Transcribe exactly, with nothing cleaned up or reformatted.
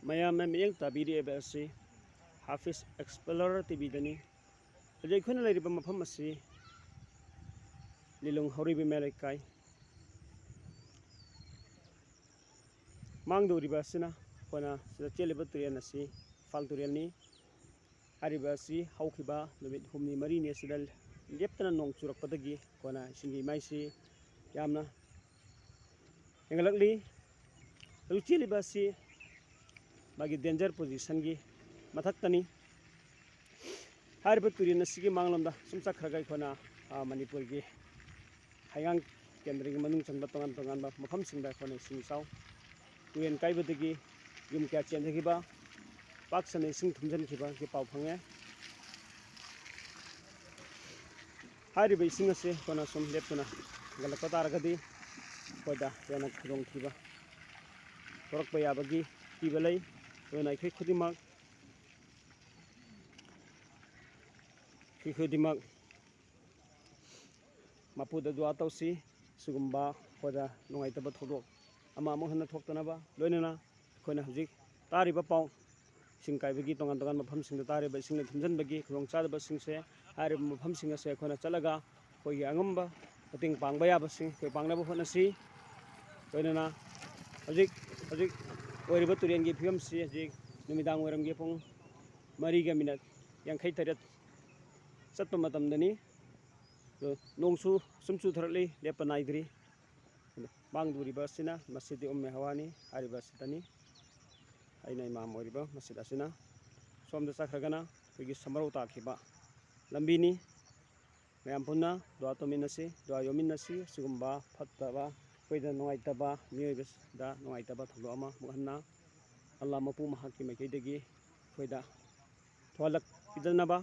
ꯃꯌꯥꯝꯅ ꯃꯤꯠꯌꯦꯡ ꯇꯥꯕꯤꯔꯤꯕ ꯑꯁꯤ ꯍꯥꯐꯤꯁ ꯑꯦꯛꯁꯄ꯭ꯂꯣꯔꯔ ꯇꯤꯚꯤꯗꯅꯤ꯫ ꯍꯧꯖꯤꯛ ꯑꯩꯈꯣꯏꯅ ꯂꯩꯔꯤꯕ ꯃꯐꯝ ꯑꯁꯤ ꯂꯤꯂꯣꯡ ꯍꯧꯔꯩꯕꯤ ꯃꯌꯥꯏ ꯂꯩꯀꯥꯏ꯫ ꯃꯥꯡꯗꯧꯔꯤꯕ ꯑꯁꯤꯅ ꯑꯩꯈꯣꯏꯅ ꯁꯤꯗ ꯆꯦꯜꯂꯤꯕ ꯇꯨꯔꯦꯜ ꯑꯁꯤ ꯏꯝꯐꯥꯜ ꯇꯨꯔꯦꯜꯅꯤ꯫ ꯍꯥꯏꯔꯤꯕ ꯑꯁꯤ ꯍꯧꯈꯤꯕ ꯅꯨꯃꯤꯠ ꯍꯨꯝꯅꯤ ꯃꯔꯤꯅꯤ ꯑꯁꯤꯗ ꯂꯦꯞꯇꯅ ꯅꯣꯡ ꯆꯨꯔꯛꯄꯗꯒꯤ ꯑꯩꯈꯣꯏꯅ ꯏꯁꯤꯡꯒꯤ ꯏꯃꯥꯏꯁꯤ ꯌꯥꯝꯅ ꯍꯦꯟꯒꯠꯂꯛꯂꯤ꯫ ꯍꯧꯖꯤꯛ ꯆꯦꯜꯂꯤꯕ ꯑꯁꯤ ꯃꯥꯒꯤ ꯗꯦꯟꯖꯔ ꯄꯣꯖꯤꯁꯟꯒꯤ ꯃꯊꯛꯇꯅꯤ꯫ ꯍꯥꯏꯔꯤꯕ ꯇꯨꯔꯦꯜ ꯑꯁꯤꯒꯤ ꯃꯥꯡꯂꯣꯝꯗ ꯁꯨꯝ ꯆꯠꯈ꯭ꯔꯒ ꯑꯩꯈꯣꯏꯅ, ꯑ, ꯃꯅꯤꯄꯨꯔꯒꯤ ꯍꯩꯉꯥꯡ ꯀꯦꯟꯗ꯭ꯔꯒꯤ ꯃꯅꯨꯡ ꯆꯟꯕ ꯇꯣꯉꯥꯟ ꯇꯣꯉꯥꯟꯕ ꯃꯐꯝꯁꯤꯡꯗ ꯑꯩꯈꯣꯏꯅ ꯏꯁꯤꯡ ꯏꯆꯥꯎ, ꯇꯨꯔꯦꯜ ꯀꯥꯏꯕꯗꯒꯤ ꯌꯨꯝ ꯀꯌꯥ ꯆꯦꯟꯊꯈꯤꯕ, ꯄꯥꯛ ꯁꯟꯅ ꯏꯁꯤꯡ ꯊꯨꯝꯖꯤꯟꯈꯤꯕꯒꯤ ꯄꯥꯎ ꯐꯪꯉꯦ꯫ ꯍꯥꯏꯔꯤꯕ ꯏꯁꯤꯡ ꯑꯁꯤ ꯑꯩꯈꯣꯏꯅ ꯁꯨꯝ ꯂꯦꯞꯇꯅ ꯍꯦꯟꯒꯠꯂꯛꯄ ꯇꯥꯔꯒꯗꯤ ꯑꯩꯈꯣꯏꯗ ꯍꯦꯟꯅ ꯈꯨꯗꯣꯡꯊꯤꯕ ꯊꯣꯔꯛꯄ ꯌꯥꯕꯒꯤ ꯀꯤꯕ ꯂꯩ꯫ ꯑꯗꯨꯅ ꯑꯩꯈꯣꯏ ꯈꯨꯗꯤꯡꯃꯛ, ꯑꯩꯈꯣꯏ ꯈꯨꯗꯤꯡꯃꯛ ꯃꯄꯨꯗ ꯗꯨꯋꯥ ꯇꯧꯁꯤ꯫ ꯁꯤꯒꯨꯝꯕ ꯑꯩꯈꯣꯏꯗ ꯅꯨꯡꯉꯥꯏꯇꯕ ꯊꯧꯗꯣꯛ ꯑꯃ ꯑꯃꯨꯛ ꯍꯟꯅ ꯊꯣꯛꯇꯅꯕ, ꯂꯣꯏꯅꯅ ꯑꯩꯈꯣꯏꯅ ꯍꯧꯖꯤꯛ ꯇꯥꯔꯤꯕ ꯄꯥꯎ, ꯏꯁꯤꯡ ꯀꯥꯏꯕꯒꯤ ꯇꯣꯉꯥꯟ ꯇꯣꯉꯥꯟꯕ ꯃꯐꯝꯁꯤꯡꯗ ꯇꯥꯔꯤꯕ ꯏꯁꯤꯡꯅ ꯊꯨꯝꯖꯤꯟꯕꯒꯤ ꯈꯨꯗꯣꯡꯆꯥꯗꯕꯁꯤꯡꯁꯦ, ꯍꯥꯏꯔꯤꯕ ꯃꯐꯝꯁꯤꯡ ꯑꯁꯦ ꯑꯩꯈꯣꯏꯅ ꯆꯠꯂꯒ ꯑꯩꯈꯣꯏꯒꯤ ꯑꯉꯝꯕ ꯃꯇꯦꯡ ꯄꯥꯡꯕ ꯌꯥꯕꯁꯤꯡ ꯑꯩꯈꯣꯏ ꯄꯥꯡꯅꯕ ꯍꯣꯠꯅꯁꯤ꯫ ꯂꯣꯏꯅꯅ ꯍꯧꯖꯤꯛ ꯍꯧꯖꯤꯛ ꯑꯣꯏꯔꯤꯕ ꯇꯨꯔꯦꯜꯒꯤ ꯐꯤꯕꯝꯁꯤ ꯍꯧꯖꯤꯛ ꯅꯨꯃꯤꯗꯥꯡ ꯋꯥꯏꯔꯝꯒꯤ ꯄꯨꯡ ꯃꯔꯤꯒ ꯃꯤꯅꯠ ꯌꯥꯡꯈꯩ ꯇꯔꯦꯠ ꯆꯠꯄ ꯃꯇꯝꯗꯅꯤ꯫ ꯑꯗꯣ ꯅꯣꯡꯁꯨ ꯁꯨꯝ ꯆꯨꯊꯔꯛꯂꯤ, ꯂꯦꯞꯄ ꯅꯥꯏꯗ꯭ꯔꯤ꯫ ꯑꯗꯣ ꯃꯥꯡꯗꯣꯔꯤꯕ ꯑꯁꯤꯅ ꯃꯁꯖꯤꯗ ꯎꯝꯃꯦ ꯍꯋꯥꯅꯤ ꯍꯥꯏꯔꯤꯕ ꯑꯁꯤꯗꯅꯤ꯫ ꯑꯩꯅ ꯏꯃꯥꯝ ꯑꯣꯏꯔꯤꯕ ꯃꯁꯖꯤꯗ ꯑꯁꯤꯅ꯫ ꯁꯣꯝꯗ ꯆꯠꯈ꯭ꯔꯒꯅ ꯑꯩꯈꯣꯏꯒꯤ ꯁꯃꯔꯧ ꯇꯥꯈꯤꯕ ꯂꯝꯕꯤꯅꯤ꯫ ꯃꯌꯥꯝ ꯄꯨꯟꯅ ꯗꯨꯋꯥ ꯇꯧꯃꯤꯟꯅꯁꯤ, ꯗꯨꯋꯥ ꯌꯣꯝꯃꯤꯟꯅꯁꯤ꯫ ꯑꯁꯤꯒꯨꯝꯕ ꯐꯠꯇꯕ, ꯑꯩꯈꯣꯏꯗ ꯅꯨꯡꯉꯥꯏꯇꯕ, ꯃꯤꯑꯣꯏꯕꯗ ꯅꯨꯡꯉꯥꯏꯇꯕ ꯊꯧꯗꯣꯛ ꯑꯃ ꯑꯃꯨꯛ ꯍꯟꯅ ꯑꯜꯂꯥ ꯃꯄꯨ ꯃꯍꯥꯛꯀꯤ ꯃꯥꯏꯀꯩꯗꯒꯤ ꯑꯩꯈꯣꯏꯗ ꯊꯣꯛꯍꯜꯂꯛꯄꯤꯗꯅꯕ